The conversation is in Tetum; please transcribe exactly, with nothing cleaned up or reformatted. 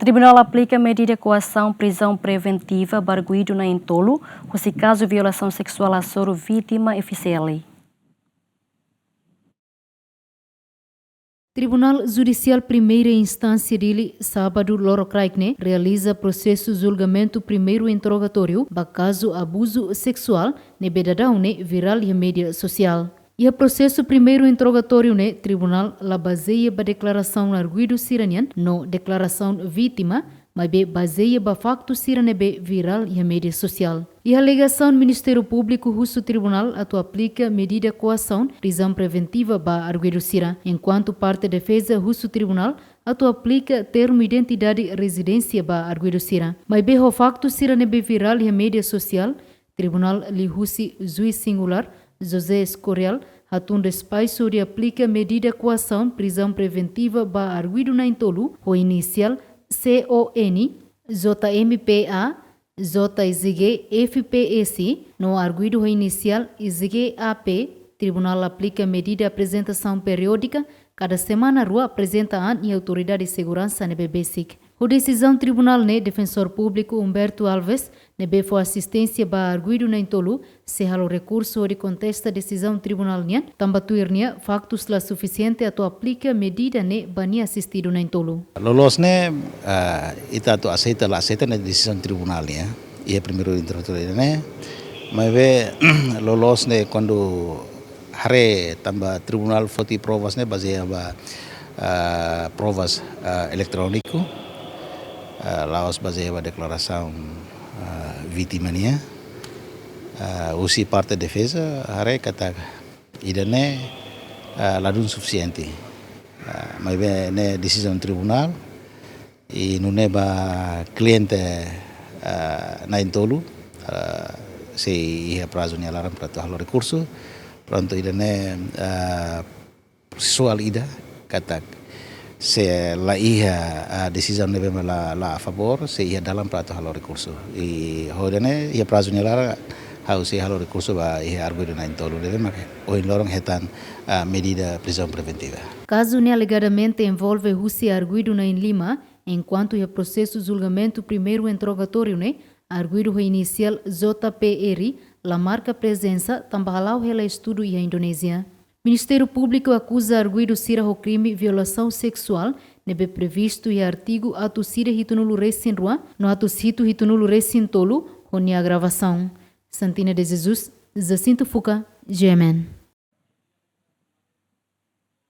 Tribunál aplika medida koasaun prizaun preventiva ba arguidu na'in-tolu, husi kazu violasaun seksuál hasoru vítima F C L. Tribunál Judisiál Primeira Instánsia Dili, sábadu lorokraik ne'e, realiza prosesu julgamentu primeiru interrogatóriu ba kazu abuzu seksuál ne'ebé daudaun ne'e virál iha média sosiál. Iha prosesu primeiru interrogatóriu ne'e, tribunál la bazeia ba deklarasaun arguidu sira-nian no deklarasaun vítima, maibé bazeia ba faktu sira ne'ebé virál iha média sosiál. Iha alegasaun, Ministériu Públiku husu tribunál atu aplika medida koasaun prizaun preventiva ba arguidu sira, enkuantu parte defeza husu tribunál atu aplika termu identidade rezidénsia ba arguidu sira. Maibé ho faktu sira ne'ebé virál iha média sosiál, tribunál liuhusi juís singulár José Escorial hatun despaixu hodi aplika medida koasaun prizaun preventiva ba arguidu na'in-tolu ho inisiál C O N, J M P A, J Z G F P S no arguidu ho inisiál Z G A P. Tribunál aplika medida aprezentasaun periódika, kada semana rua aprezenta an iha autoridade seguransa ne'ebé besik. Ho desizaun tribunál ne'e, Defensór Públiku Humberto Alves, ne'ebé fó asisténsia ba arguidu na'in-tolu, sei halo rekursu hodi kontesta desizaun tribunál nian, tanba tuir nia faktus la sufisiente atu aplika medida ne'e ba nia asistidu na'in-tolu. Loloos ne'e, ah, ita atu aseita la aseita ne'e desizaun tribunál nian, iha primeiru interrogatóriu ne'e. Maibé loloos ne'e kuandu haree tanba tribunál foti provas ne'e bazeia ba, ah, provas, ah, eletróniku, ah, la'ós bazeia ba deklarasaun, ah, vítima nian. Ah, husi parte defeza haree katak ida-ne'e, ah, ladún sufisiente. Ah, maibé ne'e desizaun tribunál, i nune'e ba kliente, ah, na'in-tolu, ah, sei iha prazu nia laran para atu halo rekursu. Prontu, ida-ne'e, ah, prosesuál ida, katak se la iha, ah, desizaun ne'ebé la, la a favór, sei iha dalan para atu halo rekursu. I ho ida-ne'e, iha prazu nia laran, ha'u sei halo rekursu ba iha arguidu na'in-tolu ne'ebé mak ohin loron hetan, ah, medida prizaun preventiva. Kazu ne'e alegadamente envolve husi arguidu na'in-lima, enkuantu iha prosesu julgamentu primeiru interrogatóriu ne'e, arguidu ho inisiál J P R la marka prezensa tanba hala'o hela estudu iha Indonézia. Ministériu Públiku akuza arguidu sira ho krime violasaun seksuál ne'ebé previstu iha artigu atus ida hitunulu resin rua no atus hitu hitunulu resin tolu, ho nia agravasaun. Santina de Jesus, Jacinto Fuca, G M N.